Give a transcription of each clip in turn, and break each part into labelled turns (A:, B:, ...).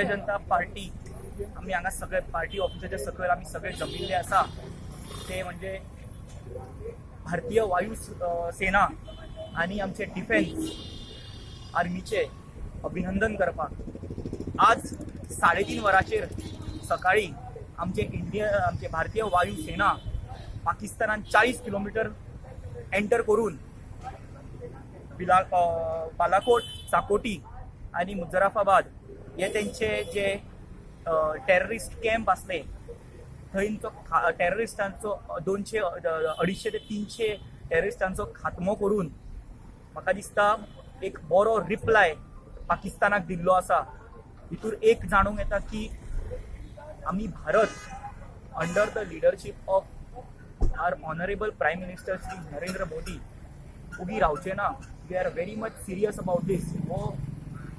A: Bharatiya Janata party आमी हांगा सगळे पार्टी ऑफिसाच्या सकयल आमी सगळे जमिल्ले आसा. ते म्हणजे भारतीय वायू सेना आनी आमचे डिफेन्स आर्मीचे अभिनंदन करपाक. आज 3:30 वरांचेर सकाळी आमचे इंडिया आमचे भारतीय वायू सेना पाकिस्तानान 40 किलोमिटर एंटर करून बालाकोट, चाकोटी आनी मुजराफाबाद हे तेंचे जे टेररिस्ट कॅम्प आसले, थंयचो टेररिस्टांचो 200, 250 ते 300 टेररिस्टांचो खात्मो करून म्हाका दिसता एक बरो रिप्लाय पाकिस्तानाक दिल्लो आसा. हितूर एक जाणूंक येता की आमी Bharat under the leadership of our honourable Prime Minister Shri Narendra Modi उगी रावचे ना. We are very much serious about this. हो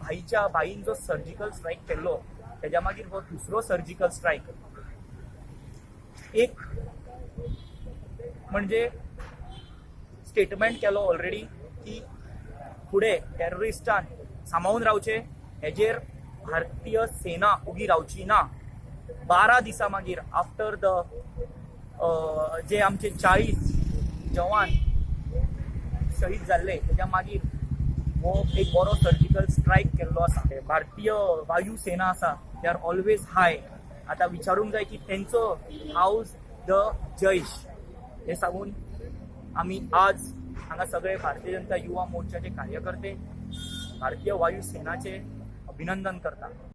A: भाईच्या भाईन जो सर्जिकल स्ट्रायक केल्लो, तेज्या मागीर हो दुसरो सर्जिकल स्ट्रायक. एक म्हणजे स्टेटमेंट केलो ऑलरेडी की फुडें टेररिस्टान सांबाळून रावचे, हेजेर भारतीय सेना उगी रावची ना. 12 दिसां मागीर आफ्टर the जे आमचे 40 जवान शहीद जाल्ले, तेज्या मागीर हो एक बरो सर्जिकल स्ट्रायक केल्लो आसा. भारतीय वायू सेना आसा, they are always high. आतां विचारूंक जाय की तेंचो हावज the Jaish. हे सांगून आमी आज हांगा सगळे भारतीय जनता युवा मोर्चाचे कार्यकर्ते भारतीय वायू सेनाचे अभिनंदन करता.